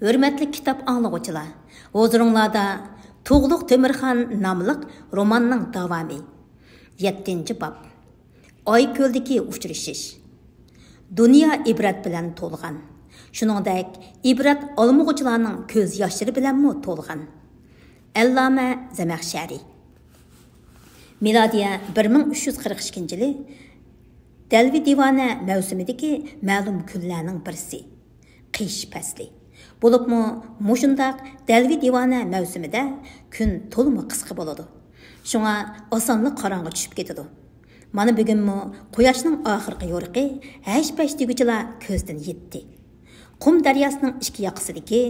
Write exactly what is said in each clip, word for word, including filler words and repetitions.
ھۆرمەتلىك كىتاب ئاڭلىغۇچىلار، ھۇزۇرۇڭلاردا تۇغلۇق تۆمۈرخان ناملىق روماننىڭ داۋامى. يەتتىنچى باب. ئايكۆلدىكى ئۇچرىشىش. دۇنيا ئىبرەت بىلەن تولغان. شۇنىڭدەك ئىبرەت ئالمىغۇچىلارنىڭ كۆز ياشلىرى بىلەنمۇ تولغان. ئەللامە زەمەخشەرى. مىلادىيە بىر مىڭ ئۈچ يۈز قىرىق ئىككىنچى يىلى دەلۋى دىۋانە مەۋسۇمىدىكى مەلۇم كۈنلەرنىڭ بىرسى. قىش پەسلى. بولۇپمۇ مۇشۇنداق دەلۋى دىۋانە مەۋسۇمىدە كۈن تولىمۇ قىسقا بولىدۇ. شۇڭا ئاسانلا قاراڭغۇ چۈشۈپ كېتىدۇ. مانا بۈگۈنمۇ قۇياشنىڭ ئاخىرقى يورۇقى ھەش-پەش دېگۈچىلا كۆزدىن يىتتى. قۇم دەرياسىنىڭ ئىككى ياقىسىدىكى،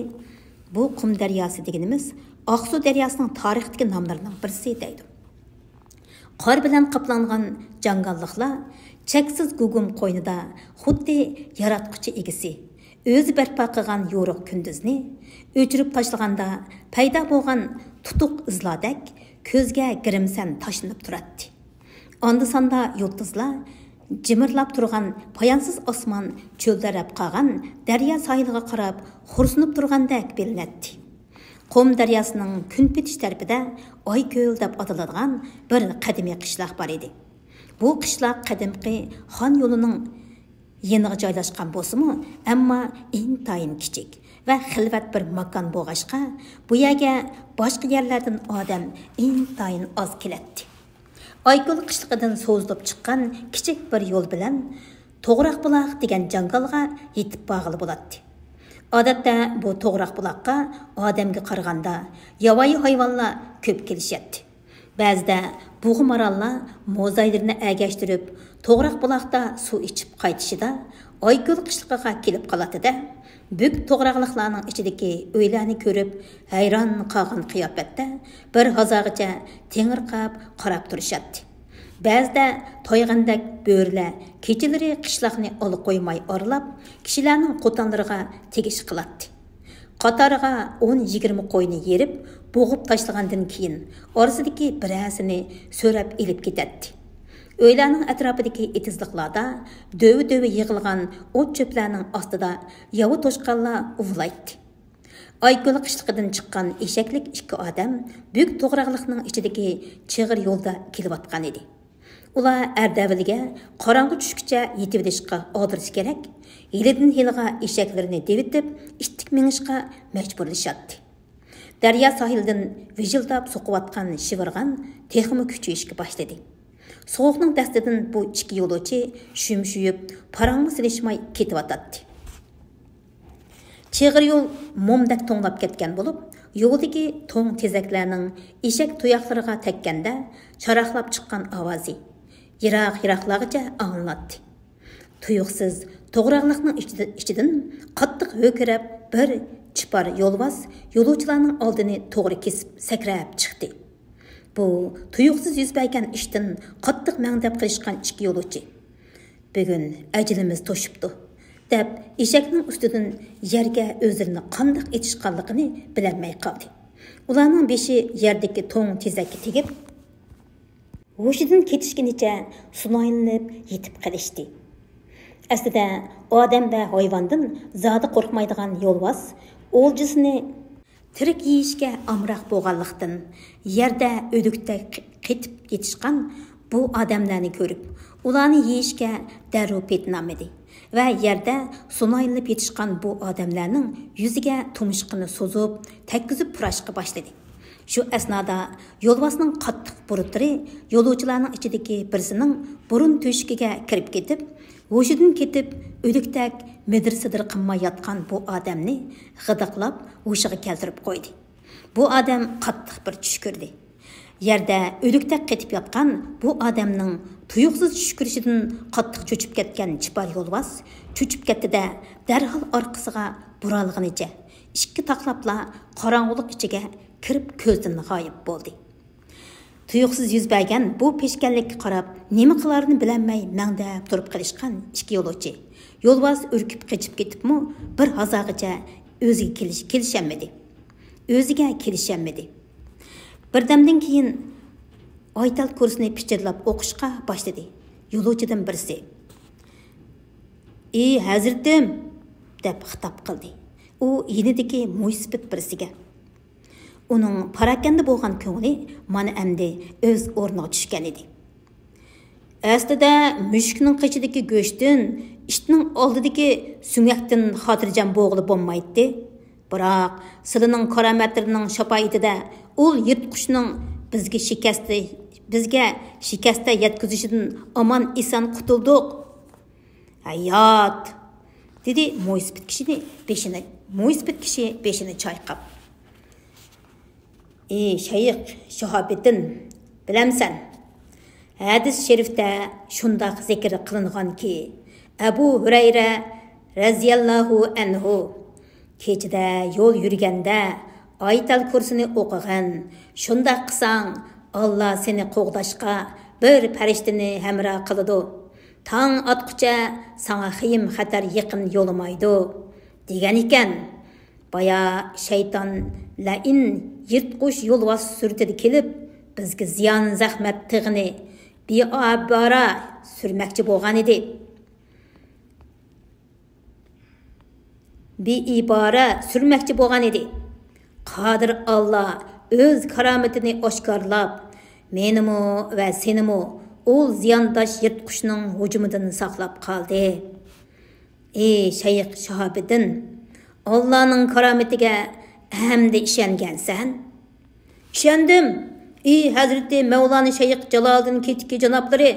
بۇ قۇم دەرياسى دېگىنىمىز ئاقسۇ دەرياسىنىڭ تارىختىكى ناملىرىنىڭ بىرسى دەيدۇ. قار بىلەن قاپلانغان جاڭگاللىقلار چەكسىز گۇگۇم قوينىدا خۇددى ياراتقۇچى ئىگىسى ئۆزى بەرپا قىلغان يورۇق كۈندۈزنى ئۆچۈرۈپ تاشلىغاندا پەيدا بولغان تۇتۇق ئىزلاردەك كۆزگە گىرىمسەن تاشلىنىپ تۇراتتى. ئاندا-ساندا يۇلتۇزلار جىمىرلاپ تۇرغان پايانسىز ئاسمان چۆلدەرەپ قالغان دەريا ساھىلىغا قاراپ خورسىنىپ تۇرغاندەك بىلىنەتتى. قۇم دەرياسىنىڭ كۈنپېتىش تەرىپىدە ئايكۆل دەپ ئاتىلىدىغان بىر قەدىمىي قىشلاق بار ئىدى. بۇ قىشلاق قەدىمكى خان يولىنىڭ يېنىغا جايلاشقان بولسىمۇ، ئەمما ئىنتايىن كىچىك ۋە خىلۋەت بىر ماكان بولغاچقا، بۇ يەرگە باشقا يەرلەردىن ئادەم ئىنتايىن ئاز كېلەتتى. ئايكۆل قىشلىقىدىن سوزۇلۇپ چىققان كىچىك بىر يول بىلەن توغراق بۇلاق دېگەن جاڭگالغا يېتىپ بارغىلى بولاتتى. ئادەتتە بۇ توغراق بۇلاققا ئادەمگە قارىغاندا ياۋايى ھايۋانلار كۆپ كېلىشەتتى. بەزىدە بۇغا ماراللار موزايلىرىنى ئەگەشتۈرۈپ، توغراق بۇلاقتا سۇ ئىچىپ قايتىشىدا ئايكۆل قىشلىقىغا كېلىپ قالاتتى-دە، بۈك توغراقلىقلارنىڭ ئىچىدىكى ئۆيلەرنى كۆرۈپ، ھەيران قالغان قىياپەتتە بىر ھازاغىچە تېڭىرقاپ قاراپ تۇرۇشاتتى. بەزىدە تايغاندەك بۆرىلەر كېچىلىرى قىشلاقنى ئالا قويماي ئارىلاپ، كىشىلەرنىڭ قوتانلىرىغا تېگىش قىلاتتى. قاتارىغا ئون يىگىرمە قوينى يېرىپ، بوغۇپ تاشلىغاندىن كېيىن، ئارىسىدىكى بىرەرسىنى سۆرەپ ئېلىپ كېتەتتى. ئۆيلەرنىڭ ئەتراپىدىكى ئېتىزلىقلاردا دۆۋە-دۆۋە يىغىلغان ئوت-چۆپلەرنىڭ ئاستىدا ياۋا توشقانلار ئۇۋىلايتتى. ئايكۆل قىشلىقىدىن چىققان ئېشەكلىك ئىككى ئادەم بۈك توغراقلىقنىڭ ئىچىدىكى چىغىر يولدا كېلىۋاتقان ئىدى. ئۇلار ئەردەۋىلىگە قاراڭغۇ چۈشكىچە يېتىۋېلىشقا ئالدىرىشى كېرەك، ھېلىدىن ھېلىغا ئېشەكلىرىنى دېۋىتىپ، ئىتتىك مېڭىشقا مەجبۇرلىشاتتى. دەريا ساھىلىدىن ۋىژىلداپ سوقۇۋاتقان شىۋىرغان تېخىمۇ كۈچىيىشكە باشلىدى. سوغۇقنىڭ دەستىدىن بۇ ئىككى يولۇچى شۈمشۈيۈپ، پاراڭمۇ سېلىشماي كېتىۋاتاتتى. چىغىر يول مومدەك توڭلاپ كەتكەن بولۇپ، يولدىكى توڭ تېزەكلەرنىڭ ئېشەك تۇياقلىرىغا تەگكەندە چاراقلاپ چىققان ئاۋازى يىراق-يىراقلارغىچە ئاڭلىناتتى. تۇيۇقسىز توغراقلىقنىڭ ئىچىدە-، ئىچىدىن قاتتىق ھۆركىرەپ بىر چىپار يولۋاس يولۇچىلارنىڭ ئالدىنى توغرا كېسىپ سەكرەپ چىقتى. بۇ تۇيۇقسىز يۈز بەرگەن ئىشتىن قاتتىق مەڭدەپ قېلىشقان ئىككى يولۇچى، «بۈگۈن ئەجىلىمىز توشۇپتۇ» دەپ، ئېشەكنىڭ ئۈستىدىن يەرگە ئۆزلىرىنى قانداق ئېتىشقانلىقىنى بىلەلمەي قالدى. ئۇلارنىڭ بېشى يەردىكى توڭ تېزەككە تېگىپ، ھوشىدىن كېتىشكىنىچە سۇنايلىنىپ يېتىپ قېلىشتى. ئەسلىدە ئادەم ۋە ھايۋاندىن زادى قورقمايدىغان يولۋاس ئولجىسىنى تىرىك يېيىشكە ئامراق بولغانلىقتىن، يەردە ئۆلۈكتەك قېتىپ يېتىشقان بۇ ئادەملەرنى كۆرۈپ، ئۇلارنى يېيىشكە دەررۇ پېتىنالمىدى ۋە يەردە سۇنايلىنىپ يېتىشقان بۇ ئادەملەرنىڭ يۈزىگە تۇمشۇقىنى سوزۇپ، تەگكۈزۈپ پۇراشقا باشلىدى. شۇ ئەسنادا يولۋاسنىڭ قاتتىق بۇرۇتلىرى يولۇچىلارنىڭ ئىچىدىكى بىرسىنىڭ بۇرۇن تۆشۈكىگە كىرىپ كېتىپ، ھوشىدىن كېتىپ، ئۆلۈكتەك مىدىر-سىدىر قىلماي ياتقان بۇ ئادەمنى غىدىقلاپ ھوشىغا كەلتۈرۈپ قويدى. بۇ ئادەم قاتتىق بىر چۈش كۆردى. يەردە ئۆلۈكتەك قېتىپ ياتقان بۇ ئادەمنىڭ تۇيۇقسىز چۈش كۆرۈشىدىن قاتتىق چۆچۈپ كەتكەن چىپار يولۋاس چۆچۈپ كەتتى-دە، دەرھال ئارقىسىغا بۇرالغىنىچە ئىككى تاقلاپلا قاراڭغۇلۇق ئىچىگە كىرىپ كۆزدىن غايىب بولدى. تۇيۇقسىز يۈز بەرگەن بۇ پېشكەللىككە قاراپ، نېمە قىلارىنى بىلەلمەي مەڭدەپ تۇرۇپ قېلىشقان ئىككى يولۇچى، يولۋاس ئۈركۈپ قېچىپ كېتىپمۇ، بىر ھازاغىچە ئۆزىگە كېلىش-، كېلىشەلمىدى. ئۆزىگە كېلىشەلمىدى. بىردەمدىن كېيىن ئايتال كۇرسىنى پىچىرلاپ ئوقۇشقا باشلىدى. يولۇچىدىن بىرسى، «ئى ھەزرىتىم!» دەپ خىتاب قىلدى. ئۇ يېنىدىكى مويسىپىت بىرسىگە. ئۇنىڭ پاراكەندە بولغان كۆڭلى مانا ئەمدى ئۆز ئورنىغا چۈشكەن ئىدى. ئەسلىدە مۈشۈكنىڭ قېشىدىكى گۆشتىن، ئىتنىڭ ئالدىدىكى سۆڭەكتىن خاتىرجەم بولغىلى بولمايتتى. بىراق، سىلىنىڭ كارامەتلىرىنىڭ شاپائىتىدە ئۇل يىرتقۇچنىڭ بىزگە شىكەستە، بىزگە شىكەستە يەتكۈزۈشىدىن ئامان ئېسەن قۇتۇلدۇق. ھەيات! دېدى مويسىپىت كىشىنى بېشىنى، مويسىپىت كىشى بېشىنى چايقاپ. ئى شەيخ شىھابىدىن، بىلەمسەن؟ ھەدىس شېرىفتە شۇنداق زىكىر قىلىنغانكى، ئەبۇ ھۈرەيرە رەزىياللاھۇ ئەنھۇ، كېچىدە يول يۈرگەندە ئايەتەل كۇرسىنى ئوقۇغىن، شۇنداق قىلساڭ، ئاللا سېنى قوغداشقا بىر پەرىشتىنى ھەمراھ قىلىدۇ. تاڭ ئاتقۇچە ساڭا خېيىم خەتەر يېقىن يولىمايدۇ، دېگەن ئىكەن. بايا شەيتان لەئىن يىرتقۇچ يولۋاس سۈرىتىدە كېلىپ، بىزگە زىيان زەخمەت تىغىنى بىئىبارە سۈرمەكچى بولغان ئىدى. بىئىبارە سۈرمەكچى بولغان ئىدى. قادىر ئاللا ئۆز كارامىتىنى ئاشكارىلاپ، مېنىمۇ ۋە سېنىمۇ ئۇل زىيانداش يىرتقۇچنىڭ ھۇجۇمىدىن ساقلاپ قالدى. ئى شەيخ شىھابىدىن، ئاللانىڭ كارامىتىگە ئەمدى ئىشەنگەنسەن؟ ئىشەندىم. ئى ھەزرىتى مەۋلانا شەيخ جالالىدىن كېتىكى جانابلىرى،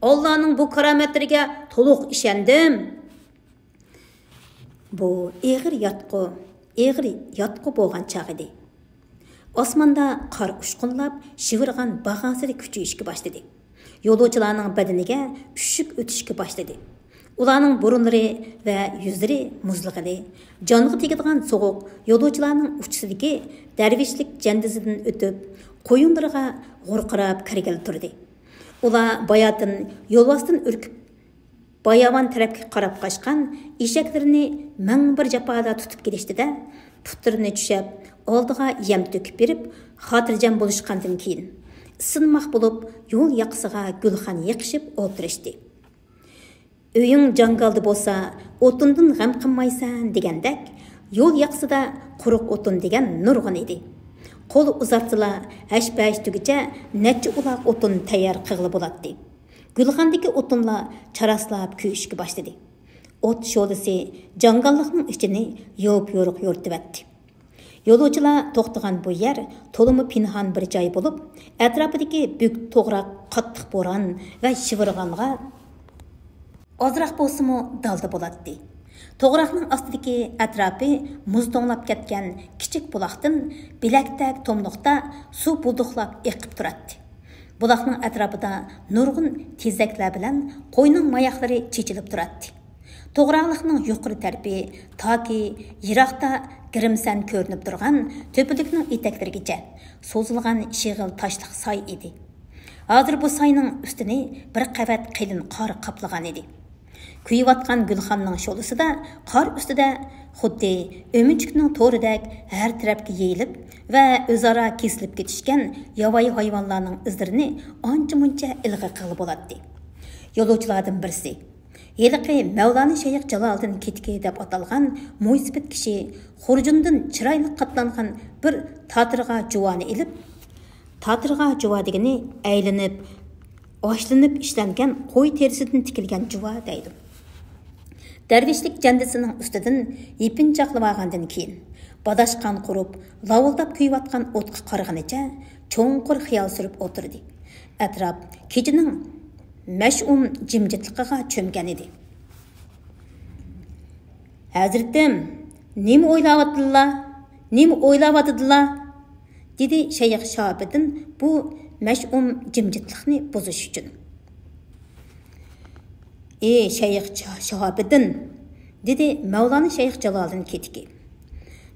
ئاللانىڭ بۇ كارامەتلىرىگە تولۇق ئىشەندىم. بۇ ئېغىر ياتقۇ، ئېغىر ياتقۇ بولغان چاغ ئىدى. ئاسماندا قار ئۇچقۇنلاپ، شىۋىرغان باغاسىدە كۈچىيىشكە باشلىدى. يولۇچىلارنىڭ بەدىنىگە ئۈششۈك ئۆتۈشكە باشلىدى. ئۇلارنىڭ بۇرۇنلىرى ۋە يۈزلىرى مۇزلىغىلى، جانغا تېگىدىغان سوغۇق يولۇچىلارنىڭ ئۇچىسىدىكى دەرۋىشلىك جەندىسىدىن ئۆتۈپ، قويۇنلىرىغا غۇرقىراپ كىرگىلى تۇردى. ئۇلار باياتىن يولۋاستىن ئۈركۈپ، باياۋان تەرەپكە قاراپ قاچقان ئېشەكلىرىنى مىڭ بىر جاپادا تۇتۇپ كېلىشتى-دە، پۇتلىرىنى چۈشەپ، ئالدىغا يەم تۆكۈپ بېرىپ، خاتىرجەم بولۇشقاندىن كېيىن، ئىسسىنماق بولۇپ، يول ياقىسىغا گۈلخان يېقىشىپ ئولتۇرۇشتى. ئۆيۈڭ جاڭگالدا بولسا، ئوتۇندىن غەم قىلمايسەن دېگەندەك، يول ياقىسىدا قۇرۇق ئوتۇن دېگەن نۇرغۇن ئىدى. قول ئۇزارتسىلا، ھەش-پەش تۈگىچە نەچچە ئۇلاغ ئوتۇن تەييار قىلغىلى بولاتتى. گۈلخاندىكى ئوتۇنلار چاراسلاپ كۆيۈشكە باشلىدى. ئوت شولىسى جاڭگاللىقنىڭ ئىچىنى يوپيورۇق يورۇتۇۋەتتى. يولۇچىلار توختىغان بۇ يەر تولىمۇ پىنھان بىر جاي بولۇپ، ئەتراپىدىكى بۈك توغراق قاتتىق بوران ۋە شىۋىرغانغا ئازراق بولسىمۇ دالدا بولاتتى. توغراقنىڭ ئاستىدىكى ئەتراپى مۇز توڭلاپ كەتكەن كىچىك بۇلاقتىن بىلەكتەك توملۇقتا سۇ بۇلدۇقلاپ ئېقىپ تۇراتتى. بۇلاقنىڭ ئەتراپىدا نۇرغۇن تېزەكلەر بىلەن قوينىڭ ماياقلىرى چېچىلىپ تۇراتتى. توغراقلىقنىڭ يۇقىرى تەرىپى تاكى يىراقتا گىرىمسەن كۆرۈنۈپ تۇرغان تۆپىلىكنىڭ ئېتەكلىرىگىچە سوزۇلغان شېغىل تاشلىق ساي ئىدى. ھازىر بۇ ساينىڭ ئۈستىنى بىر قەۋەت قېلىن قار قاپلىغان ئىدى. كۆيۈۋاتقان گۈلخاننىڭ شولىسىدا قار ئۈستىدە خۇددى ئۆمۈچۈكنىڭ تورىدەك ھەر تەرەپكە يېيىلىپ ۋە ئۆزئارا كېسىلىپ كېتىشكەن ياۋايى ھايۋانلارنىڭ ئىزلىرىنى ئانچە-مۇنچە ئىلغا قىلغىلى بولاتتى. يولۇچىلاردىن بىرسى، ھېلىقى مەۋلانا شەيخ جالالىدىن كېتىكى دەپ ئاتالغان مويسىپىت كىشى خۇرجۇندىن چىرايلىق قاتلانغان بىر تاتىرغا جۇۋانى ئېلىپ، تاتىرغا جۇۋا دېگىنى ئەيلىنىپ، ئاشلىنىپ ئىشلەنگەن قوي تېرىسىدىن تىكىلگەن جۇۋا دەيدۇ. دەرۋىشلىك جەندىسىنىڭ ئۈستىدىن يېپىنچاقلىۋالغاندىن كېيىن، باداشقان قۇرۇپ، لاۋۇلداپ كۆيۈۋاتقان ئوتقا قارىغىنىچە چوڭقۇر خىيال سۈرۈپ ئولتۇردى. ئەتراپ كېچىنىڭ مەشئۇم جىمجىتلىقىغا چۆمگەن ئىدى. ھەزرىتىم، نېمە ئويلاۋاتىدىلا؟ نېمە ئويلاۋاتىدىلا؟ دېدى شەيخ شاھابىدىن بۇ مەشئۇم جىمجىتلىقنى بۇزۇش ئۈچۈن. ئى شەيخ شاھابىدىن، دېدى مەۋلانا شەيخ جالالىدىن كېتىكى.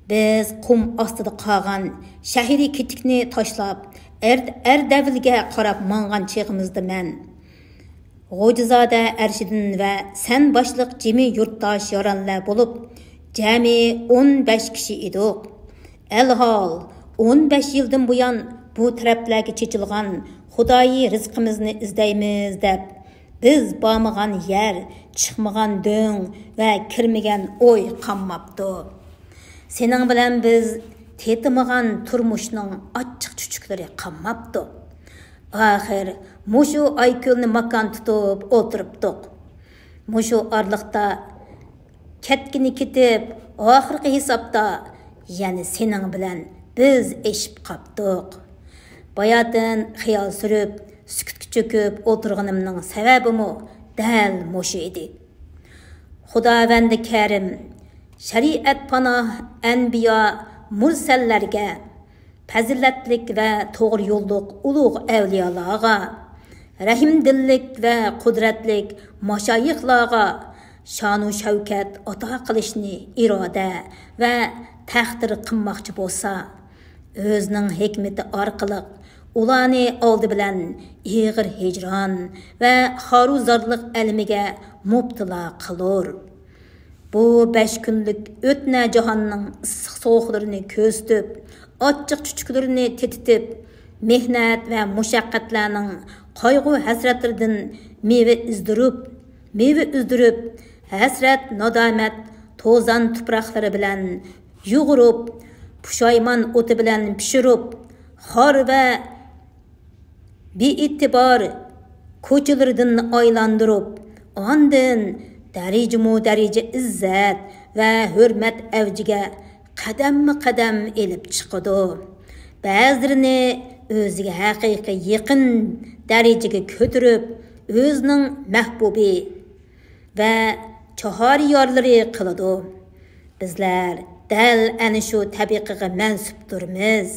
بىز قۇم ئاستىدا قالغان شەھىرىي كېتىكنى تاشلاپ، ئەر-، ئەردەۋلگە قاراپ ماڭغان چېغىمىزدا مەن، غوجىزادە ئەرشىدىن ۋە سەن باشلىق جىمى يۇرتداش يارانلار بولۇپ، جەمئىي ئون بەش كىشى ئىدۇق. ئەلھال، ئون بەش يىلدىن بۇيان بۇ تەرەپلەرگە چېچىلغان خۇدايى رىزقىمىزنى ئىزدەيمىز دەپ، بىز بارمىغان يەر، چىقمىغان دۆڭ ۋە كىرمىگەن ئۆي قالماپتۇ. سېنىڭ بىلەن بىز تېتىمىغان تۇرمۇشنىڭ ئاچچىق چۈچۈكلىرى قانماپتۇ. ئاخىر مۇشۇ ئايكۆلنى ماكان تۇتۇپ ئولتۇرۇپتۇق. مۇشۇ ئارىلىقتا كەتكىنى كېتىپ، ئاخىرقى ھېسابتا يەنە سېنىڭ بىلەن بىز ئېشىپ قاپتۇق. باياتىن خىيال سۈرۈپ، سۈكۈتكە چۆكۈپ ئولتۇرغىنىمنىڭ سەۋەبىمۇ دەل مۇشۇ ئىدى. خۇداۋەندى كەرىم، شەرىئەت پاناھ ئەنبىيا، مۇرسەللەرگە، پەزىلەتلىك ۋە توغرا يوللۇق ئۇلۇغ ئەۋلىيالارغا، رەھىمدىللىك ۋە قۇدرەتلىك ماشايىخلارغا شانۇ شەۋكەت ئاتا قىلىشنى ئىرادە ۋە تەقدىر قىلماقچى بولسا، ئۆزىنىڭ ھېكمىتى ئارقىلىق ئۇلارنى ئالدى بىلەن ئېغىر ھىجران ۋە خارۇزارلىق ئەلىمىگە مۇپتىلا قىلۇر. بۇ بەش كۈنلۈك ئۆتنە جاھاننىڭ ئىسسىق سوغۇقلىرىنى كۆزىتىپ، ئاچچىق چۈچۈكلىرىنى تېتىتىپ، مېھنەت ۋە مۇشەققەتلەرنىڭ قايغۇ ھەسرەتلىرىدىن مېۋە ئىزدۇرۇپ، مېۋە ئۈزدۈرۈپ، ھەسرەت نادامەت توزان تۇپراقلىرى بىلەن يۇغۇرۇپ، پۇشايمان ئوتى بىلەن پىشۇرۇپ، خار ۋە بىئېتىبار كوچىلىرىدىن ئايلاندۇرۇپ، ئاندىن دەرىجىمۇ دەرىجە ئىززەت ۋە ھۆرمەت ئەۋجىگە قەدەممۇ قەدەم ئېلىپ چىقىدۇ. بەزىلىرىنى ئۆزىگە ھەقىقىي يېقىن دەرىجىگە كۆتۈرۈپ، ئۆزىنىڭ مەھبۇبى ۋە چاھارىيارلىرى قىلىدۇ. بىزلەر دەل ئەنە شۇ تەبىقىگە مەنسۇپتۇرمىز.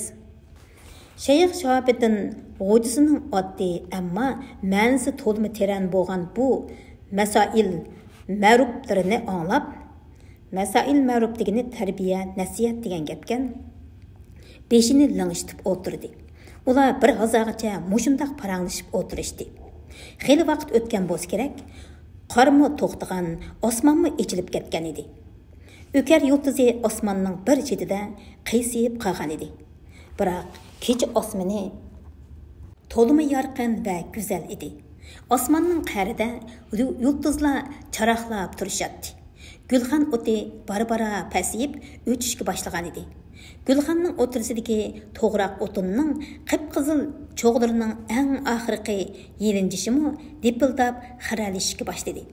شەيخ شىھابىدىن غوجىسىنىڭ ئاددىي، ئەمما مەنىسى تولىمۇ تېرەن بولغان بۇ مەسائىل مەرۇپلىرىنى ئاڭلاپ، مەسائىل مەرۇپ دېگىنى تەربىيە، نەسىھەت دېگەن گەپكەن. بېشىنى لىڭشىتىپ ئولتۇردى. ئۇلار بىر ھازاغىچە مۇشۇنداق پاراڭلىشىپ ئولتۇرۇشتى. خېلى ۋاقىت ئۆتكەن بولسا كېرەك، قارمۇ توختىغان، ئاسمانمۇ ئېچىلىپ كەتكەن ئىدى. ئۆكەر يۇلتۇزى ئاسماننىڭ بىر چېتىدە قىيسىيىپ قالغان ئىدى. بىراق كېچە ئاسمىنى تولىمۇ يارقىن ۋە گۈزەل ئىدى. ئاسماننىڭ قەرىدە يۇ-، يۇلتۇزلار چاراقلاپ تۇرۇشاتتى. گۈلخان ئوتى بارا-بارا پەسىيىپ ئۆچۈشكە باشلىغان ئىدى. گۈلخاننىڭ ئوتتۇرىسىدىكى توغراق ئوتۇننىڭ قىپقىزىل چوغلىرىنىڭ ئەڭ ئاخىرقى يېلىنجىشىمۇ دىپىلداپ خىرەلىشىشكە باشلىدى.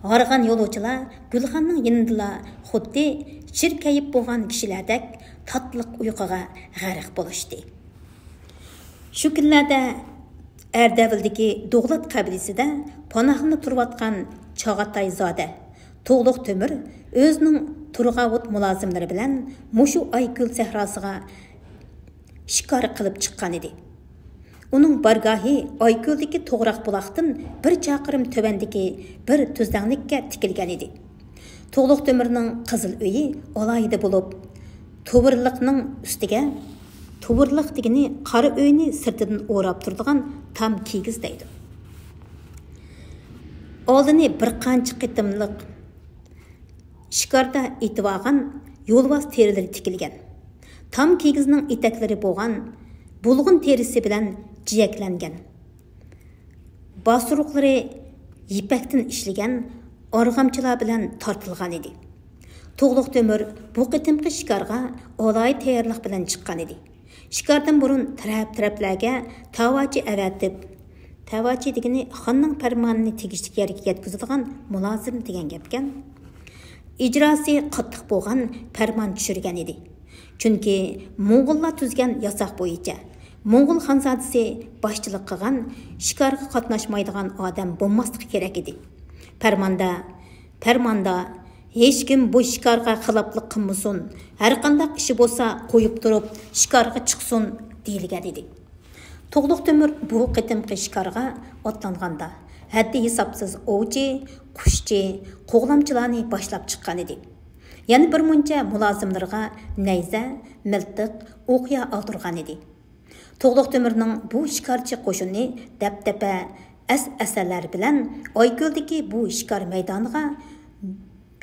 ھارغان يولۇچىلار گۈلخاننىڭ يېنىدىلا خۇددى چىركەيىپ بولغان كىشىلەردەك تاتلىق ئۇيقۇغا غەرق بولۇشتى. شۇ كۈنلەردە ئەردەۋىلدىكى دوغلات قەبىلىسىدە پاناھلىنىپ تۇرۇۋاتقان چاغاتاي زادە تۇغلۇق تۆمۈر ئۆزىنىڭ تۇرغاۋۇت مۇلازىملىرى بىلەن مۇشۇ ئايكۆل سەھراسىغا شىكار قىلىپ چىققان ئىدى. ئۇنىڭ بارگاھى ئايكۆلدىكى توغراق بۇلاقتىن بىر چاقىرىم تۆۋەندىكى بىر تۈزلەڭلىككە تىكىلگەن ئىدى. تۇغلۇق تۆمۈرنىڭ قىزىل ئۆيى ئالاھىدە بولۇپ، تۇۋۇرلۇقنىڭ ئۈستىگە، تۇۋۇرلۇق دېگىنى قارا ئۆينى سىرتىدىن ئوراپ تۇرىدىغان تام كىگىز دەيدۇ. ئالدىنى بىر قانچە قېتىملىق شىكاردا ئېتىۋالغان يولۋاس تېرىلىرى تىكىلگەن. تام كىگىزنىڭ ئېتەكلىرى بولغان بۇلغۇن تېرىسى بىلەن جىيەكلەنگەن. باسۇرۇقلىرى يىپەكتىن ئىشلىگەن ئارغامچىلار بىلەن تارتىلغان ئىدى. تۇغلۇق تۆمۈر بۇ قېتىمقى شىكارغا ئالاھىدە تەييارلىق بىلەن چىققان ئىدى. شىكاردىن بۇرۇن تەرەپ-تەرەپلەرگە تاۋاچى ئەۋەتىپ، تاۋاچى دېگىنى خاننىڭ پەرمانىنى تېگىشلىك يەرگە يەتكۈزىدىغان مۇلازىم دېگەن گەپكەن. ئىجراسى قاتتىق بولغان پەرمان چۈشۈرگەن ئىدى. چۈنكى موڭغۇللار تۈزگەن ياساق بويىچە، موڭغۇل خانزادىسى باشچىلىق قىلغان شىكارغا قاتناشمايدىغان ئادەم بولماسلىقى كېرەك ئىدى. پەرماندا، پەرماندا، ھېچكىم بۇ شىكارغا خىلاپلىق قىلمىسۇن، ھەرقانداق ئىشى بولسا قويۇپ تۇرۇپ شىكارغا چىقسۇن دېيىلگەن ئىدى. تۇغلۇق تۆمۈر بۇ قېتىمقى شىكارغا ئاتلانغاندا، ھەددى ھېسابسىز ئوۋچى، قۇشچى، قوغلامچىلارنى باشلاپ چىققان ئىدى. يەنە بىر مۇنچە مۇلازىملىرىغا نەيزە، مىلتىق، ئوقيا ئالدۇرغان ئىدى. تۇغلۇق تۆمۈرنىڭ بۇ شىكارچى قوشۇنى دەپتەپە، ئەس-ئەسەلەر بىلەن ئايكۆلدىكى بۇ شىكار مەيدانىغا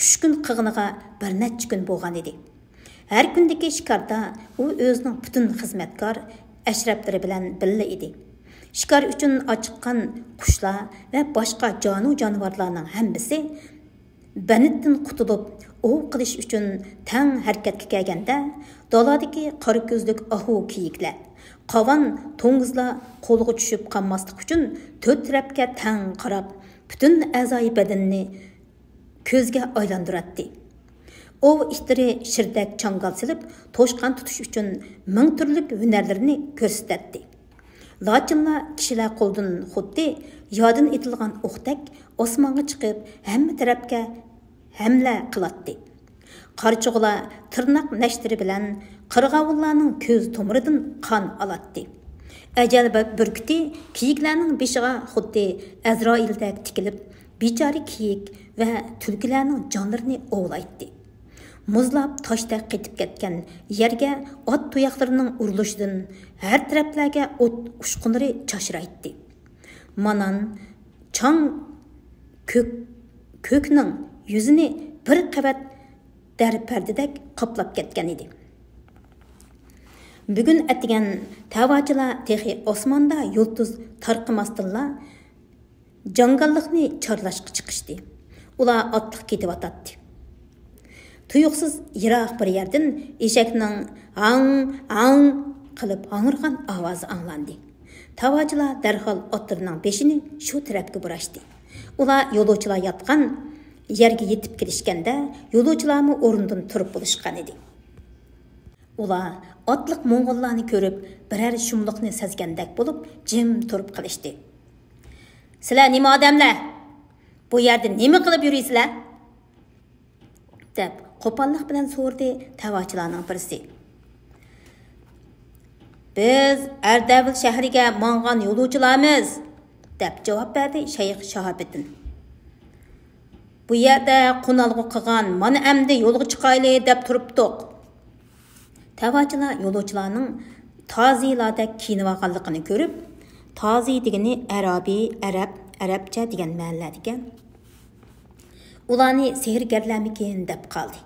چۈشكۈن قىلغىنىغا بىر نەچچە كۈن بولغان ئىدى. ھەر كۈندىكى شىكاردا ئۇ ئۆزىنىڭ پۈتۈن خىزمەتكار ئەشرەپلىرى بىلەن بىللە ئىدى. شىكار ئۈچۈن ئاچىققان قۇشلار ۋە باشقا جانۇ-جانىۋارلارنىڭ ھەممىسى بەندتىن قۇتۇلۇپ، ئوۋ قىلىش ئۈچۈن تەڭ ھەرىكەتكە كەلگەندە، دالادىكى قارا كۆزلۈك ئاھۇ كېيىكلەر، قاۋان توڭگۇزلار قولغا چۈشۈپ قالماسلىق ئۈچۈن تۆت تەرەپكە تەڭ قاراپ، پۈتۈن ئەزايى بەدىنىنى كۆزگە ئايلاندۇراتتى. ئوۋ ئىتلىرى شىردەك چاڭگال سېلىپ، توشقان تۇتۇش ئۈچۈن مىڭ تۈرلۈك ھۈنەرلىرىنى كۆرسىتەتتى. لاچىنلار كىشىلەر قولىدىن خۇددى يادىن ئېتىلغان ئوقتەك ئاسمانغا چىقىپ، ھەممە تەرەپكە ھەملە قىلاتتى. قارچۇغىلار تىرناق نەشتىرى بىلەن قىرغاۋۇللارنىڭ كۆز تومۇرىدىن قان ئالاتتى. ئەجەل بە-، بۈركۈتى كېيىكلەرنىڭ بېشىغا خۇددى ئەزرائىلدەك تىكىلىپ، بىچارە كېيىك ۋە تۈلكىلەرنىڭ جانلىرىنى ئوۋلايتتى. مۇزلاپ تاشتەك قېتىپ كەتكەن يەرگە ئات تۇياقلىرىنىڭ ئۇرۇلۇشىدىن ھەر تەرەپلەرگە ئوت ئۇچقۇنلىرى چاچرايتتى. مانان چاڭ كۆك، كۆكنىڭ يۈزىنى بىر قەۋەت دەر پەردىدەك قاپلاپ كەتكەن ئىدى. بۈگۈن ئەتىگەن تەۋاچىلار تېخى ئاسماندا يۇلتۇز تارقىماستىنلا جاڭگاللىقنى چارلاشقا چىقىشتى. ئۇلار ئاتلىق كېتىۋاتاتتى. تۇيۇقسىز يىراق بىر يەردىن ئېشەكنىڭ ھاڭ، ھاڭ قىلىپ ھاڭرىغان ئاۋازى ئاڭلاندى. تاۋاچىلار دەرھال ئاتلىرىنىڭ بېشىنى شۇ تەرەپكە بۇراشتى. ئۇلار يولۇچىلار ياتقان يەرگە يېتىپ كېلىشكەندە، يولۇچىلارمۇ ئورنىدىن تۇرۇپ بولۇشقان ئىدى. ئۇلار ئاتلىق موڭغۇللارنى كۆرۈپ، بىرەر شۇملۇقنى سەزگەندەك بولۇپ، جىم تۇرۇپ قېلىشتى. «سىلەر نېمە ئادەملەر؟ بۇ يەردە نېمە قىلىپ يۈرىسىلەر؟» دەپ، قوپاللىق بىلەن سورىدى تەۋاچىلارنىڭ بىرسى. «بىز ئەردەبىل شەھىرىگە ماڭغان يولۇچىلارمىز»، دەپ جاۋاب بەردى شەيخ شاھابىدىن. «بۇ يەردە قونالغۇ قىلغان، مانا ئەمدى يولغا چىقايلى دەپ تۇرۇپتۇق.» تەۋاچىلار يولۇچىلارنىڭ تازىلاردەك كىيىنىۋالغانلىقىنى كۆرۈپ، تازى دېگىنى ئەرابىي، ئەرەب، ئەرەبچە دېگەن مەنىلەردىكەن. ئۇلارنى سېھىرگەرلەرمىكىن دەپ قالدى.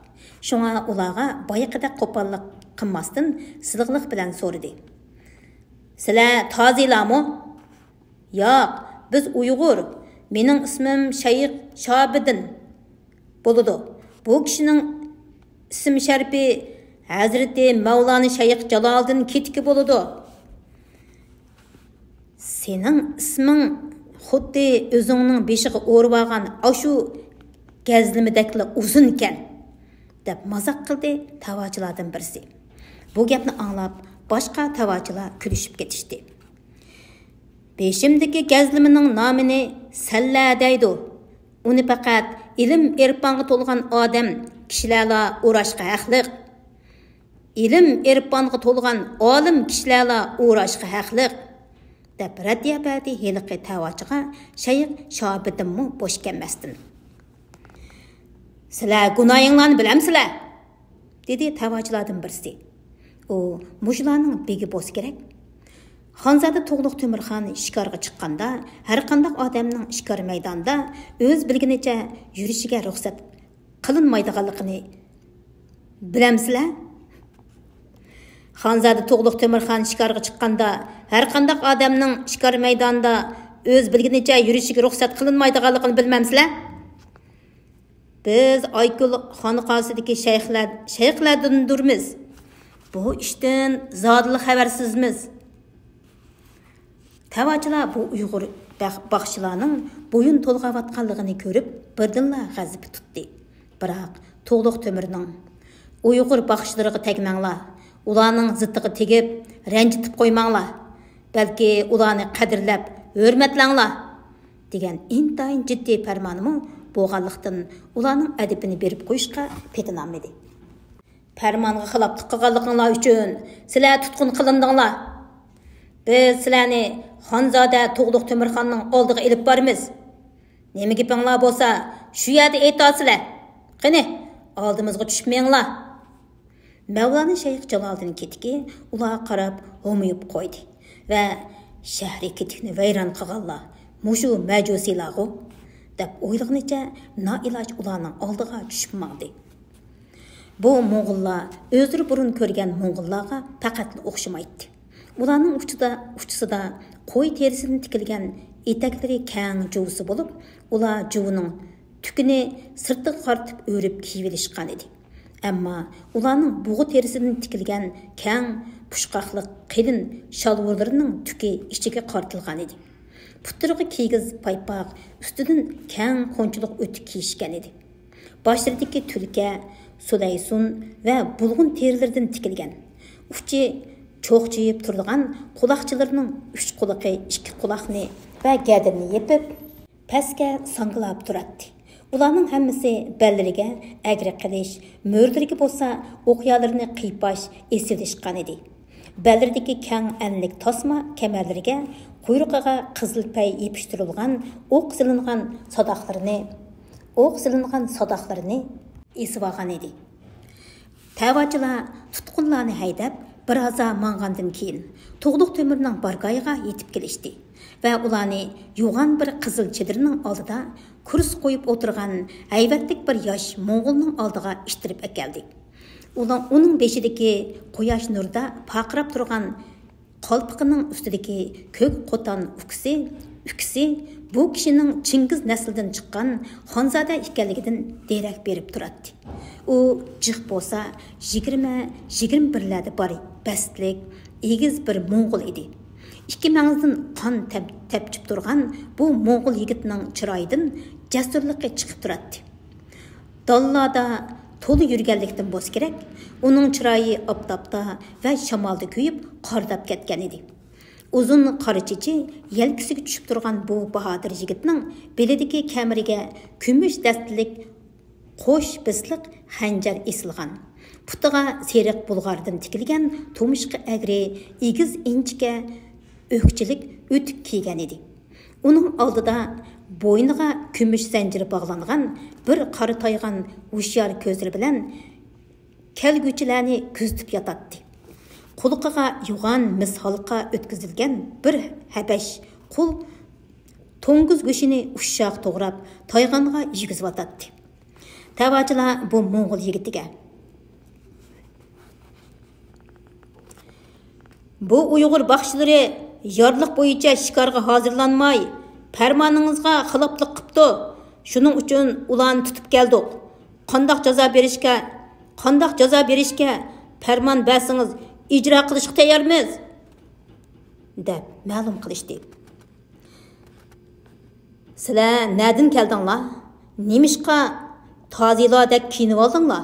شۇڭا ئۇلارغا بايىقىدەك قوپاللىق قىلماستىن، سىلىقلىق بىلەن سورىدى: «سىلەر تازىلارمۇ؟» «ياق، بىز ئۇيغۇر. مېنىڭ ئىسمىم شەيخ شابىدىن بولىدۇ. بۇ كىشىنىڭ ئىسىم شەرىپى ھەزرىتى مەۋلانا شەيخ جالالىدىن كېتىكى بولىدۇ.» «سېنىڭ ئىسمىڭ خۇددى ئۆزۈڭنىڭ بېشىغا ئورىۋالغان ئاشۇ گەزلىمىدەكلا ئۇزۇنكەن»، دەپ مازاق قىلدى تاۋاچىلاردىن بىرسى. بۇ گەپنى ئاڭلاپ، باشقا تاۋاچىلار كۈلۈشۈپ كېتىشتى. «بېشىمدىكى گەزلىمىنىڭ نامىنى سەللە دەيدۇ. ئۇنى پەقەت ئىلىم-ئېرپانغا تولغان ئادەم كىشىلەرلا ئوراشقا ھەقلىق. ئىلىم-ئېرپانغا تولغان ئالىم كىشىلەرلا ئوراشقا ھەقلىق»، دەپ رەددىيە بەردى ھېلىقى تەۋاچىغا شەيخ شاھابىدىنمۇ بوش كەلمەستىن. «سىلەر گۇناھىڭلارنى بىلەمسىلەر؟» دېدى تەۋاچىلاردىن بىرسى. ئۇ مۇشۇلارنىڭ بېگى بولسا كېرەك. خانزادە تۇغلۇق تۆمۈرخان شىكارغا چىققاندا، ھەرقانداق ئادەمنىڭ شىكار مەيدانىدا ئۆز بىلگىنىچە يۈرۈشىگە رۇخسەت قىلىنمايدىغانلىقىنى بىلەمسىلەر؟ خانزادە تۇغلۇق تۆمۈرخان شىكارغا چىققاندا، ھەرقانداق ئادەمنىڭ شىكار مەيدانىدا ئۆز بىلگىنىچە يۈرۈشىگە رۇخسەت قىلىنمايدىغانلىقىنى بىلمەمسىلەر؟ «بىز ئايكۈل خانىقاسىدىكى شەيخلەر، شەيخلەردىندۇرمىز. بۇ ئىشتىن زادىلا خەۋەرسىزمىز.» تەۋاچىلار بۇ ئۇيغۇر بەخ-، باخشىلارنىڭ بويۇن تولغاۋاتقانلىقىنى كۆرۈپ، بىردىنلا غەزىپى تۇتتى. بىراق تۇغلۇق تۆمۈرنىڭ: «ئۇيغۇر باخشىلىرىغا تەگمەڭلار، ئۇلارنىڭ زىتىغا تېگىپ، رەنجىتىپ قويماڭلار، بەلكى ئۇلارنى قەدىرلەپ، ھۆرمەتلەڭلار» دېگەن ئىنتايىن جىددىي پەرمانىمۇ بولغانلىقتىن، ئۇلارنىڭ ئەدىپىنى بېرىپ قويۇشقا پېتىنالمىدى. «پەرمانغا خىلاپلىق قىلغانلىقىڭلار ئۈچۈن سىلەر تۇتقۇن قىلىندىڭلار. بىز سىلەرنى خانزادە تۇغلۇق تۆمۈرخاننىڭ ئالدىغا ئېلىپ بارىمىز. نېمە گېپىڭلار بولسا، شۇ يەردە ئېيتارسىلەر. قېنى، ئالدىمىزغا چۈشۈپ مېڭىڭلار.» مەۋلانا شەيخ جالالىدىن كېتىكى ئۇلارغا قاراپ ھومىيىپ قويدى ۋە: «شەھىرى كېتىكنى ۋەيران قىلغانلار مۇشۇ مەجۇسىيلارغۇ؟» دەپ ئويلىغىنىچە نائىلاج ئۇلارنىڭ ئالدىغا چۈشۈپ ماڭدى. بۇ موڭغۇللار ئۆزلىرى بۇرۇن كۆرگەن موڭغۇللارغا پەقەتلا ئوخشىمايتتى. ئۇلارنىڭ ئۇچىدا، ئۇچىسىدا قوي تېرىسىدىن تىكىلگەن ئېتەكلىرى كەڭ جۇۋىسى بولۇپ، ئۇلار جۇۋىنىڭ تۈكىنى سىرتىغا قارىتىپ ئۆرۈپ كىيىۋېلىشقان ئىدى. ئەمما ئۇلارنىڭ بۇغا تېرىسىدىن تىكىلگەن كەڭ، پۇچقاقلىق، قېلىن شالۋۇرلىرىنىڭ تۈكى ئىچىگە قارىتىلغان ئىدى. پۇتلىرىغا كىگىز پايپاق، ئۈستىدىن كەڭ قونچىلىق ئۆتۈك كىيىشكەن ئىدى. باشلىرىدىكى تۈلكە، سۇلەيسۇن ۋە بۇلغۇن تېرىلىرىدىن تىكىلگەن، ئۇچى چوقچىيىپ تۇرىدىغان قۇلاقچىلىرىنىڭ ئۈچ قۇلىقى ئىككى قۇلاقنى ۋە گەدىنىنى يېپىپ، پەسكە ساڭگىلاپ تۇراتتى. ئۇلارنىڭ ھەممىسى بەللىرىگە ئەگرى قىلىچ، مۈرىلىرىگە بولسا ئوقيالىرىنى قىيپاش ئېسىۋېلىشقان ئىدى. بەللىرىدىكى كەڭ ئەنلىك تاسما كەمەرلىرىگە، قۇيرۇقىغا قىزىل پەي يېپىشتۇرۇلغان ئوق سېلىنغان ساداقلىرىنى، ئوق سېلىنغان ساداقلىرىنى ئېسىۋالغان ئىدى. تەۋاچىلار تۇتقۇنلارنى ھەيدەپ، بىر ھازا ماڭغاندىن كېيىن، تۇغلۇق تۆمۈرنىڭ بارگاھىغا يېتىپ كېلىشتى ۋە ئۇلارنى يوغان بىر قىزىل چېدىرنىڭ ئالدىدا كۇرس قويۇپ ئولتۇرغان ھەيۋەتلىك بىر ياش موڭغۇلنىڭ ئالدىغا ئىتتىرىپ ئەكەلدى. ئۇلار، ئۇنىڭ بېشىدىكى قۇياش نۇرىدا پارقىراپ تۇرغان قالپىقىنىڭ ئۈستىدىكى كۆك قوتان ئۇكىسى، ئۈكىسى بۇ كىشىنىڭ چىڭگىز نەسلىدىن چىققان خانزادە ئىكەنلىكىدىن دېرەك بېرىپ تۇراتتى. ئۇ جىق بولسا يىگىرمە، يىگىرمە بىرلەردە بار بەستلىك، ئېگىز بىر موڭغۇل ئىدى. ئىككى مەڭزىدىن قان تەپ-، تەپچىپ تۇرغان بۇ موڭغۇل يىگىتنىڭ چىرايىدىن جەسۇرلۇقى چىقىپ تۇراتتى. داللادا تولا يۈرگەنلىكتىن بولسا كېرەك، ئۇنىڭ چىرايى ئاپتاپتا ۋە شامالدا كۆيۈپ، قارىداپ كەتكەن ئىدى. ئۇزۇن قارا چېچى يەلكىسىگە چۈشۈپ تۇرغان بۇ باھادىر يىگىتنىڭ بېلىدىكى كەمىرىگە كۈمۈش دەستىلىك قوش بىسلىق خەنجەر ئېسىلغان. پۇتىغا سېرىق بۇلغاردىن تىكىلگەن تۇمشۇقى ئەگرى ئېگىز ئىنچىكە ئۆكچىلىك ئۆتۈك كىيگەن ئىدى. ئۇنىڭ ئالدىدا بوينىغا كۈمۈش زەنجىر باغلانغان بىر قارا تايغان ھوشيار كۆزلىرى بىلەن كەلگۈچىلەرنى كۆزىتىپ ياتاتتى. قۇلىقىغا يوغان مىس ھالقا ئۆتكۈزۈلگەن بىر ھەبەش قۇل توڭگۇز گۆشىنى ئۇششاق توغراپ، تايغانغا يېگۈزۈۋاتاتتى. تەۋاچىلار بۇ موڭغۇل يىگىتىگە، بۇ ئۇيغۇر باخشىلىرى يارلىق بويىچە شىكارغا ھازىرلانماي، پەرمانىڭىزغا خىلاپلىق قىپتۇ. شۇنىڭ ئۈچۈن ئۇلارنى تۇتۇپ كەلدۇق. قانداق جازا بېرىشكە، قانداق جازا بېرىشكە پەرمان بەرسىڭىز، ئىجرا قىلىشقا تەييارمىز، دەپ مەلۇم قىلىشتى. سىلەر نەدىن كەلدىڭلار؟ نېمىشقا تازىلاردەك كىيىنىۋالدىڭلار؟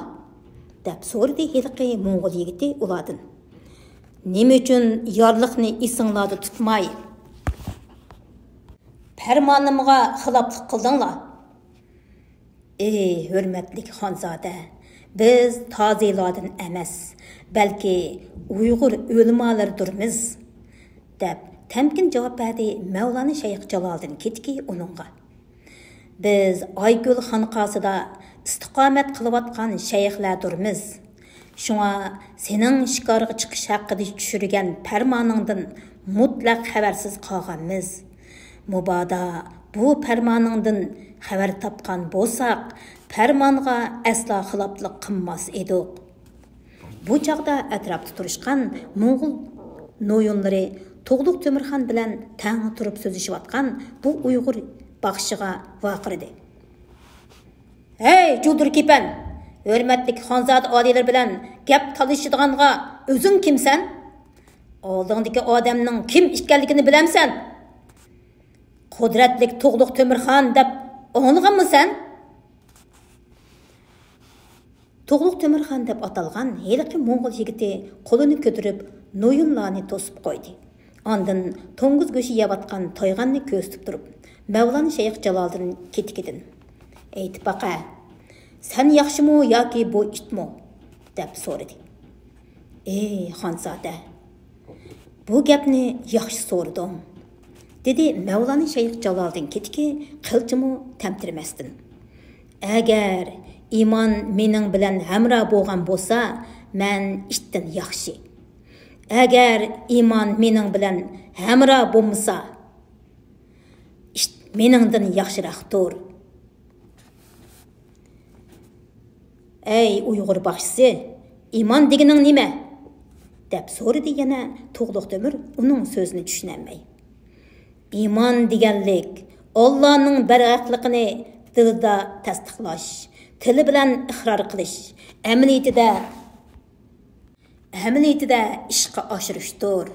دەپ سورىدى ھېلىقى موڭغۇل يىگىتى ئۇلاردىن. نېمە ئۈچۈن يارلىقنى ئېسىڭلاردا تۇتماي، پەرمانىمغا خىلاپلىق قىلدىڭلار؟ ئى ھۆرمەتلىك خانزادە، بىز تازىلاردىن ئەمەس، بەلكى ئۇيغۇر ئۆلىمالىرىدۇرمىز، دەپ تەمكىن جاۋاب بەردى مەۋلانا شەيخ جالالىدىن كېتىكى ئۇنىڭغا. بىز ئايكۆل خانقاسىدا ئىستىقامەت قىلىۋاتقان شەيخلەردۇرمىز. شۇڭا سېنىڭ شىكارغا چىقىش ھەققىدە چۈشۈرگەن پەرمانىڭدىن مۇتلەق خەۋەرسىز قالغانمىز. مۇبادا بۇ پەرمانىڭدىن خەۋەر تاپقان بولساق، پەرمانغا ئەسلا خىلاپلىق قىلماس ئىدۇق. بۇ چاغدا ئەتراپتا تۇرۇشقان موڭغۇل نويۇنلىرى تۇغلۇق تۆمۈرخان بىلەن تەڭ تۇرۇپ سۆزلىشىۋاتقان بۇ ئۇيغۇر باخشىغا ۋارقىرىدى. ھەي، جۇدۇر كېپەن! ھۆرمەتلىك خانزادە ئالىيلىرى بىلەن گەپ تالىشىدىغانغا ئۆزۈڭ كىمسەن؟ ئالدىڭدىكى ئادەمنىڭ كىم ئىكەنلىكىنى بىلەمسەن؟ قۇدرەتلىك تۇغلۇق تۆمۈرخان دەپ ئاڭلىغانمۇ سەن؟ تۇغلۇق تۆمۈرخان دەپ ئاتالغان ھېلىقى موڭغۇل يىگىتى قولىنى كۆتۈرۈپ، نويۇنلارنى توسۇپ قويدى. ئاندىن توڭگۇز گۆشى يەۋاتقان تايغاننى كۆرسىتىپ تۇرۇپ، مەۋلانا شەيخ جالالىدىن كېتىكىدىن، ئېيتىپ باقە، سەن ياخشىمۇ ياكى بۇ ئىتمۇ؟ دەپ سورىدى. ئى خانزادە، بۇ گەپنى ياخشى سورىدىڭ، دېدى مەۋلانا شەيخ جالالىدىن كېتىكى قىلچىمۇ تەمتىرىمەستىن. ئەگەر ئىمان مېنىڭ بىلەن ھەمراھ بولغان بولسا، مەن ئىتتىن ياخشى. ئەگەر ئىمان مېنىڭ بىلەن ھەمراھ بولمىسا، ئىت مېنىڭدىن ياخشىراقتۇر. ئەي ئۇيغۇر باخشىسى، ئىمان دېگىنىڭ نېمە؟ دەپ سورىدى يەنە تۇغلۇق تۆمۈر ئۇنىڭ سۆزىنى چۈشىنەلمەي. ئىمان دېگەنلىك، ئاللانىڭ بەرھەقلىقىنى دىلىدا تەستىقلاش، تىلى بىلەن ئىقرار قىلىش، ئەمەلىيىتىدە، ئەمەلىيىتىدە ئىشقا ئاشۇرۇشتۇر.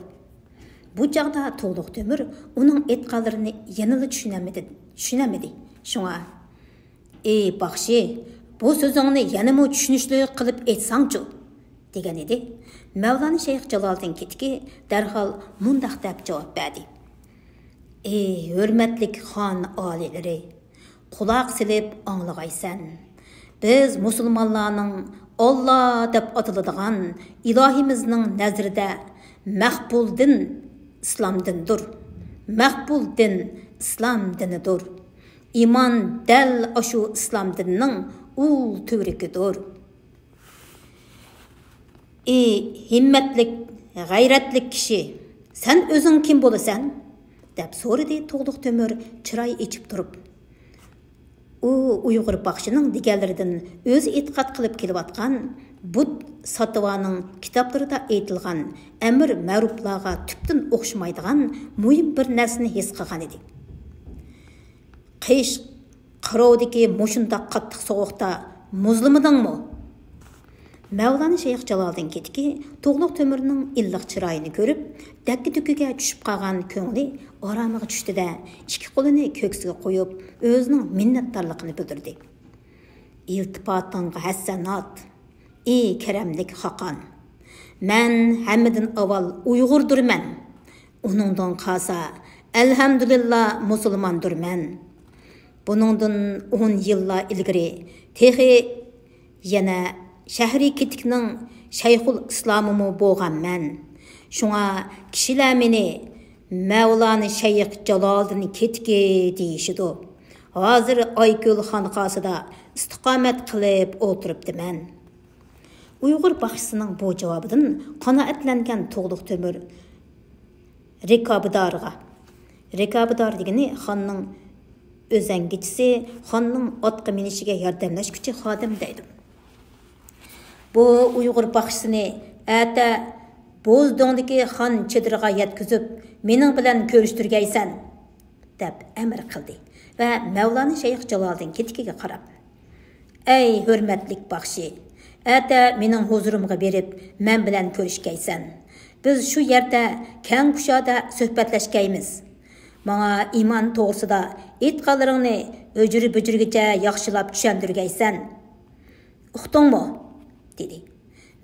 بۇ چاغدا تۇغلۇق تۆمۈر ئۇنىڭ ئېيتقانلىرىنى يەنىلا چۈشىنەلمىدى، چۈشىنەلمىدى. شۇڭا، «ئى باخشى، بۇ سۆزۈڭنى يەنىمۇ چۈشىنىشلىك قىلىپ ئېيتساڭچۇ؟» دېگەن ئىدى. مەۋلانا شەيخ جالالىدىن كېتىكى دەرھال مۇنداق دەپ جاۋاب بەردى: «ئى ھۆرمەتلىك خان ئالىيلىرى، قۇلاق سېلىپ ئاڭلىغايسەن. بىز مۇسۇلمانلارنىڭ ئاللا دەپ ئاتىلىدىغان ئىلاھىمىزنىڭ نەزىرىدە مەقبۇل دىن ئىسلام دىنىدۇر. مەقبۇل دىن ئىسلام دىنىدۇر. ئىمان دەل ئاشۇ ئىسلام دىنىنىڭ ئۇل تۈۋرۈكىدۇر.» «ئى ھىممەتلىك، غەيرەتلىك كىشى، سەن ئۆزۈڭ كىم بولىسەن؟» دەپ سورىدى تۇغلۇق تۆمۈر چىراي ئېچىپ تۇرۇپ. ئۇ ئۇيغۇر باخشىنىڭ دېگەنلىرىدىن ئۆزى ئېتىقاد قىلىپ كېلىۋاتقان بۇت ساتىۋانىڭ كىتابلىرىدا ئېيتىلغان ئەمىر مەرۇپلارغا تۈپتىن ئوخشىمايدىغان مۇھىم بىر نەرسىنى ھېس قىلغان ئىدى. «قىش قىروۋدىكى مۇشۇنداق قاتتىق سوغۇقتا مۇزلىمىدىڭمۇ؟» مەۋلانا شەيخ جالالىدىن كېتىكى تۇغلۇق تۆمۈرنىڭ ئىللىق چىرايىنى كۆرۈپ، دەككە-دۈككىگە چۈشۈپ قالغان كۆڭلى ئارامىغا چۈشتى-دە، ئىككى قولىنى كۆكسىگە قويۇپ، ئۆزىنىڭ مىننەتدارلىقىنى بىلدۈردى. «ئىلتىپاتىڭغا ھەسسەنات، ئى كەرەملىك خاقان! مەن ھەممىدىن ئاۋۋال ئۇيغۇردۇرمەن، ئۇنىڭدىن قالسا، ئەلھەمدۇلىللا، مۇسۇلماندۇرمەن. بۇنىڭدىن ئون يىللار ئىلگىرى تېخى يەنە شەھىرى كېتىكنىڭ شەيخۇل ئىسلامىمۇ بولغانمەن. شۇڭا كىشىلەر مېنى مەۋلانا شەيخ جالالىدىن كېتىكى دېيىشىدۇ. ھازىر ئايكۆل خانقاسىدا ئىستىقامەت قىلىپ ئولتۇرۇپتىمەن.» ئۇيغۇر باخشىسىنىڭ بۇ جاۋابىدىن قانائەتلەنگەن تۇغلۇق تۆمۈر رىكابىدارغا، رىكابىدار دېگىنى خاننىڭ ئۆزەڭگىچىسى، خاننىڭ ئاتقا مىنىشىگە ياردەملەشكۈچى خادىم دەيدۇ. بۇ ئۇيغۇر باخشىسىنى ئەتە بوزدوڭدىكى خان چېدىرىغا يەتكۈزۈپ، مېنىڭ بىلەن كۆرۈشتۈرگەيسەن، دەپ ئەمر قىلدى ۋە مەۋلانا شەيخ جالالىدىن كېتىكىگە قاراپ، «ئەي ھۆرمەتلىك باخشى، ئەتە مېنىڭ ھۇزۇرۇمغا بېرىپ، مەن بىلەن كۆرۈشكەيسەن. بىز شۇ يەردە كەڭ كۇشادە سۆھبەتلەشكەيمىز. ماڭا ئىمان توغرىسىدا ئېيتقانلىرىڭنى ھۈجرە-بۈجرىگىچە ياخشىلاپ چۈشەندۈرگەيسەن. ئۇقتۇڭمۇ؟» دېدى.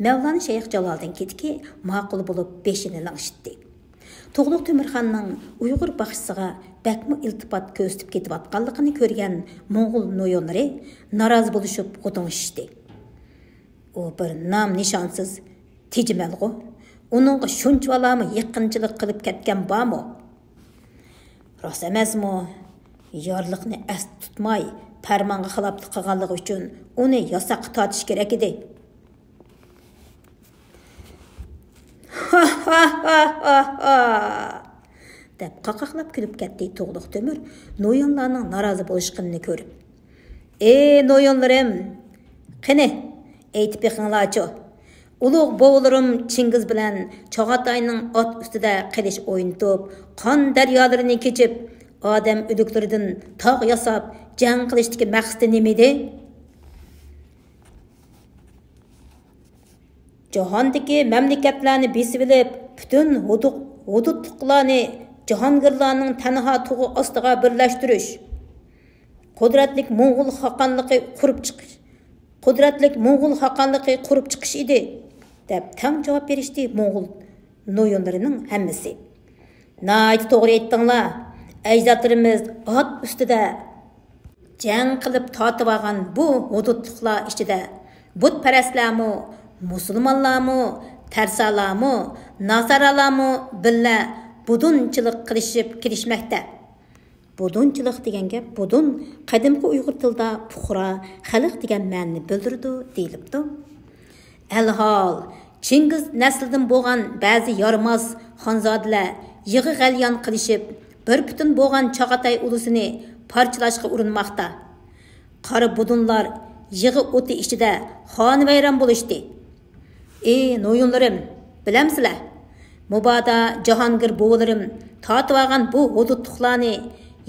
مەۋلانا شەيخ جالالىدىن كېتىكى ماقۇل بولۇپ بېشىنى لىڭشىتتى. تۇغلۇق تۆمۈرخاننىڭ ئۇيغۇر باخشىسىغا بەكمۇ ئىلتىپات كۆرسىتىپ كېتىۋاتقانلىقىنى كۆرگەن موڭغۇل نويونلىرى نارازى بولۇشۇپ غودۇڭشىشتى. «ئۇ بىر نام نىشانسىز تېجىمەلغۇ. ئۇنىڭغا شۇنچىۋالامۇ يېقىنچىلىق قىلىپ كەتكەن بارمۇ؟» «راست ئەمەسمۇ؟ يارلىقنى ئەستە تۇتماي، پەرمانغا خىلاپلىق قىلغانلىقى ئۈچۈن ئۇنى ياساققا تارتىش كېرەك ئىدى.» «ھا، ھا، ھا، ھا، ھا!» دەپ قاقاقلاپ كۈلۈپ كەتتى تۇغلۇق تۆمۈر نويونلارنىڭ نارازى بولۇشقىنىنى كۆرۈپ. «ئى نويونلىرىم، قېنى، ئېيتىپ بېقىڭلارچۇ! ئۇلۇغ بوۋىلىرىم چىڭگىز بىلەن چاغاتاينىڭ ئات ئۈستىدە قىلىچ ئوينىتىپ، قان دەريالىرىنى كېچىپ، ئادەم ئۆلۈكلىرىدىن تاغ ياساپ جەڭ قىلىشتىكى مەقسىتى نېمىدى؟ جاھاندىكى مەملىكەتلەرنى بېسىۋېلىپ، پۈتۈن ھودۇق-، ھودۇدلۇقلارنى جاھانگىرلارنىڭ تەنھا تۇغى ئاستىغا بىرلەشتۈرۈش. قۇدرەتلىك موڭغۇل خاقانلىقى قۇرۇپ چىقىش، قۇدرەتلىك موڭغۇل خاقانلىقى قۇرۇپ چىقىش ئىدى» دەپ تەڭ جاۋاب بېرىشتى موڭغۇل نويونلىرىنىڭ ھەممىسى. «ناھايىتى توغرا ئېيتتىڭلار. ئەجدادلىرىمىز ئات ئۈستىدە جەڭ قىلىپ تارتىۋالغان بۇ ھودۇدلۇقلار ئىچىدە بۇتپەرەسلەرمۇ، مۇسۇلمانلارمۇ، تەرسالارمۇ، ناسارالارمۇ بىللە بۇدۇنچىلىق قىلىشىپ كېلىشمەكتە.» بۇدۇنچىلىق دېگەن گەپ بۇدۇن قەدىمكى ئۇيغۇر تىلىدا پۇقرا، خەلق دېگەن مەنىنى بىلدۈرىدۇ دېيىلىپتۇ. ئەلھال، چىڭگىز نەسلىدىن بولغان بەزى يارىماس خانزادىلەر يىغا غەليان قىلىشىپ، بىر پۈتۈن بولغان چاغاتاي ئۇلۇسىنى پارچىلاشقا ئۇرۇنماقتا. قارا بۇدۇنلار يىغا ئوتى ئىچىدە خانىۋەيران بولۇشتى. ئى نويۇنلىرىم، بىلەمسىلەر؟ مۇبادا جاھانگىر بوۋىلىرىم تارتىۋالغان بۇ ھودۇدلۇقلارنى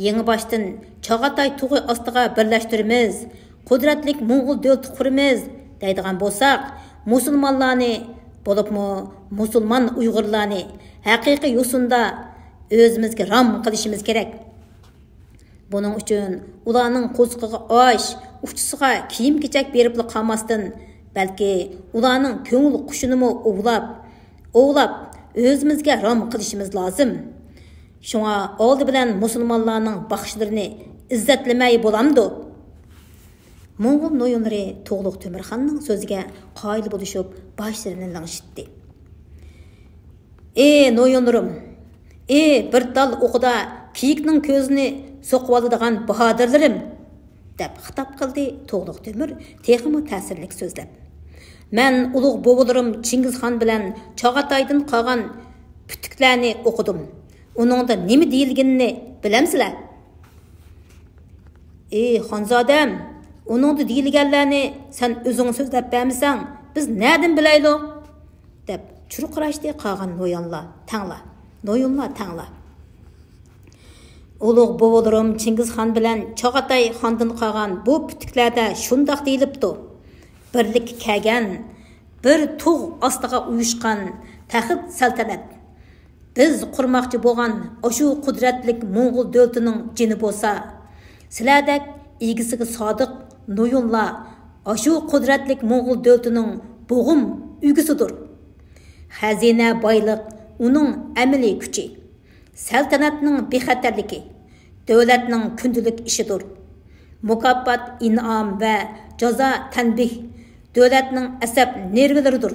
يېڭىباشتىن چاغاتاي تۇغى ئاستىغا بىرلەشتۈرىمىز، قۇدرەتلىك موڭغۇل دۆلىتى قۇرىمىز دەيدىغان بولساق، مۇسۇلمانلارنى، بولۇپمۇ مۇسۇلمان ئۇيغۇرلارنى ھەقىقىي يوسۇندا ئۆزىمىزگە رام قىلىشىمىز كېرەك. بۇنىڭ ئۈچۈن ئۇلارنىڭ قورسىقىغا ئاش، ئۇچىسىغا كىيىم-كېچەك بېرىپلا قالماستىن، بەلكى ئۇلارنىڭ كۆڭۈل قۇشىنىمۇ ئوۋلاپ، ئوۋلاپ، ئۆزىمىزگە رام قىلىشىمىز لازىم. شۇڭا ئالدى بىلەن مۇسۇلمانلارنىڭ باخشىلىرىنى ئىززەتلىمەي بولامدۇ؟ موڭغۇل نويونلىرى تۇغلۇق تۆمۈرخاننىڭ سۆزىگە قايىل بولۇشۇپ، باشلىرىنى لىڭشىتتى. ئى نويونلىرىم! ئى بىر تال ئوقىدا كېيىكنىڭ كۆزىنى سوقۇۋالىدىغان باھادىرلىرىم! دەپ خىتاب قىلدى تۇغلۇق تۆمۈر تېخىمۇ تەسىرلىك سۆزلەپ. مەن ئۇلۇغ بوۋىلىرىم چىڭگىزخان بىلەن چاغاتايدىن قالغان پۈتۈكلەرنى ئوقۇدۇم. ئۇنىڭدا نېمە دېيىلگىنىنى بىلەمسىلەر؟ ئى خانزادەم، ئۇنىڭدا دېيىلگەنلەرنى سەن ئۆزۈڭ سۆزلەپ بەرمىسەڭ، بىز نەدىن بىلەيلۇق؟ دەپ چۇرقىراشتى قالغان نويونلار تەڭلا. نويونلار تەڭلا. ئۇلۇغ بوۋىلىرىم چىڭگىزخان بىلەن چاغاتاي خاندىن قالغان بۇ پۈتۈكلەردە شۇنداق دېيىلىپتۇ: بىرلىككە كەلگەن، بىر تۇغ ئاستىغا ئۇيۇشقان تەخت سەلتەنەت. بىز قۇرماقچى بولغان ئاشۇ قۇدرەتلىك موڭغۇل دۆلىتىنىڭ جېنى بولسا، سىلەردەك ئىگىسىگە سادىق نويونلار ئاشۇ قۇدرەتلىك موڭغۇل دۆلىتىنىڭ بوغۇم ئۈگىسىدۇر. خەزىنە بايلىق ئۇنىڭ ئەمەلىي كۈچى. سەلتەنەتنىڭ بىخەتەرلىكى دۆلەتنىڭ كۈندىلىك ئىشىدۇر. مۇكاپات، ئىنئام ۋە جازا، تەنبىھ دۆلەتنىڭ ئەسەب نېرۋىلىرىدۇر.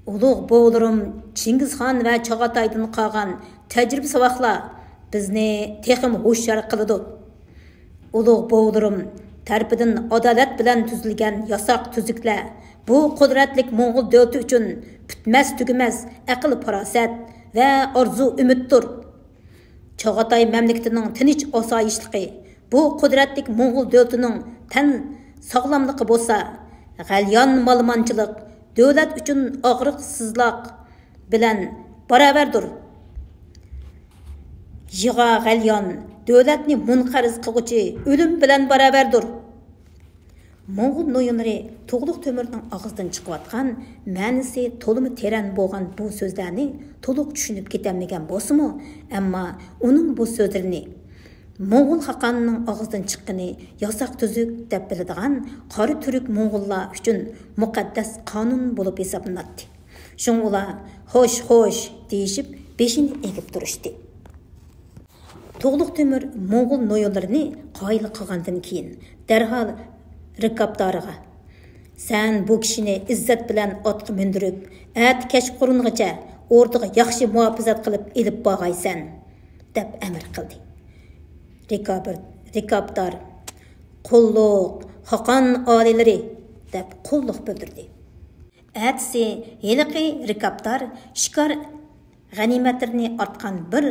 ئۇلۇغ بوۋىلىرىم چىڭگىزخان ۋە چاغاتايدىن قالغان تەجرىبە ساۋاقلار بىزنى تېخىمۇ ھوشيار قىلىدۇ. ئۇلۇغ بوۋىلىرىم تەرىپىدىن ئادالەت بىلەن تۈزۈلگەن ياساق تۈزۈكلەر بۇ قۇدرەتلىك موڭغۇل دۆلىتى ئۈچۈن پۈتمەس تۈگىمەس ئەقىل پاراسەت ۋە ئارزۇ ئۈمىدتۇر. چاغاتاي مەملىكىتىنىڭ تىنچ ئاسايىشلىقى، بۇ قۇدرەتلىك موڭغۇل دۆلىتىنىڭ تەن ساغلاملىقى بولسا، غەليان مالىمانچىلىق دۆلەت ئۈچۈن ئاغرىقسىزلىق بىلەن باراۋەردۇر. يىغا غەليان دۆلەتنى مۇنقەرز قىلغۇچى ئۆلۈم بىلەن باراۋەردۇر. موڭغۇل نويونلىرى تۇغلۇق تۆمۈرنىڭ ئاغزىدىن چىقىۋاتقان مەنىسى تولىمۇ تېرەن بولغان بۇ سۆزلەرنى تولۇق چۈشىنىپ كېتەلمىگەن بولسىمۇ، ئەمما ئۇنىڭ بۇ سۆزلىرىنى موڭغۇل خاقانىنىڭ ئاغزىدىن چىققىنى ياساق تۈزۈك دەپ بىلىدىغان قارا تۈرك موڭغۇللار ئۈچۈن مۇقەددەس قانۇن بولۇپ ھېسابلىناتتى. شۇڭا ئۇلار «خوش، خوش» دېيىشىپ، بېشىنى ئېگىپ تۇرۇشتى. تۇغلۇق تۆمۈر موڭغۇل نويونلىرىنى قايىل قىلغاندىن كېيىن، دەرھال رىكابدارىغا: «سەن بۇ كىشىنى ئىززەت بىلەن ئاتقا مىندۈرۈپ، ئەتە كەچقۇرۇنغىچە ئوردىغا ياخشى مۇھاپىزەت قىلىپ ئېلىپ بارغايسەن» دەپ ئەمىر قىلدى. رىكابىر-، رىكابدار: «قۇللۇق، خاقان ئالىيلىرى!» دەپ قۇللۇق بىلدۈردى. ئەتىسى ھېلىقى رىكابدار شىكار غەنىيمەتلىرىنى ئارتقان بىر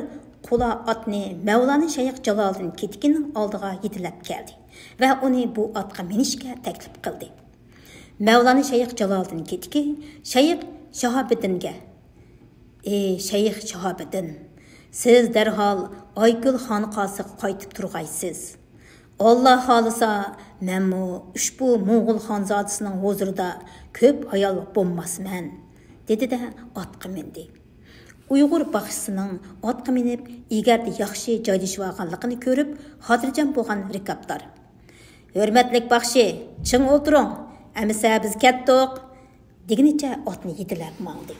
قۇلا ئاتنى مەۋلانا شەيخ جالالىدىن كېتىكىنىڭ ئالدىغا يېتىلەپ كەلدى ۋە ئۇنى بۇ ئاتقا مىنىشكە تەكلىپ قىلدى. مەۋلانا شەيخ جالالىدىن كېتىكى شەيخ شاھابىدىنگە: «ئى شەيخ شاھابىدىن، سىز دەرھال ئايكۆل خانقاسىغا قايتىپ تۇرغايسىز. ئاللا خالىسا، مەنمۇ ئۇشبۇ موڭغۇل خانزادىسىنىڭ ھۇزۇرىدا كۆپ ھايال بولماسمەن» دېدى-دە، ئاتقا مىندى. ئۇيغۇر باخشىسىنىڭ ئاتقا مىنىپ، ئېگەردە ياخشى جايلىشىۋالغانلىقىنى كۆرۈپ، خاتىرجەم بولغان رىكابدار: «ھۆرمەتلىك باخشى، چىڭ ئولتۇرۇڭ، ئەمىسە بىز كەتتۇق» دېگىنىچە ئاتنى يېتىلەپ ماڭدى.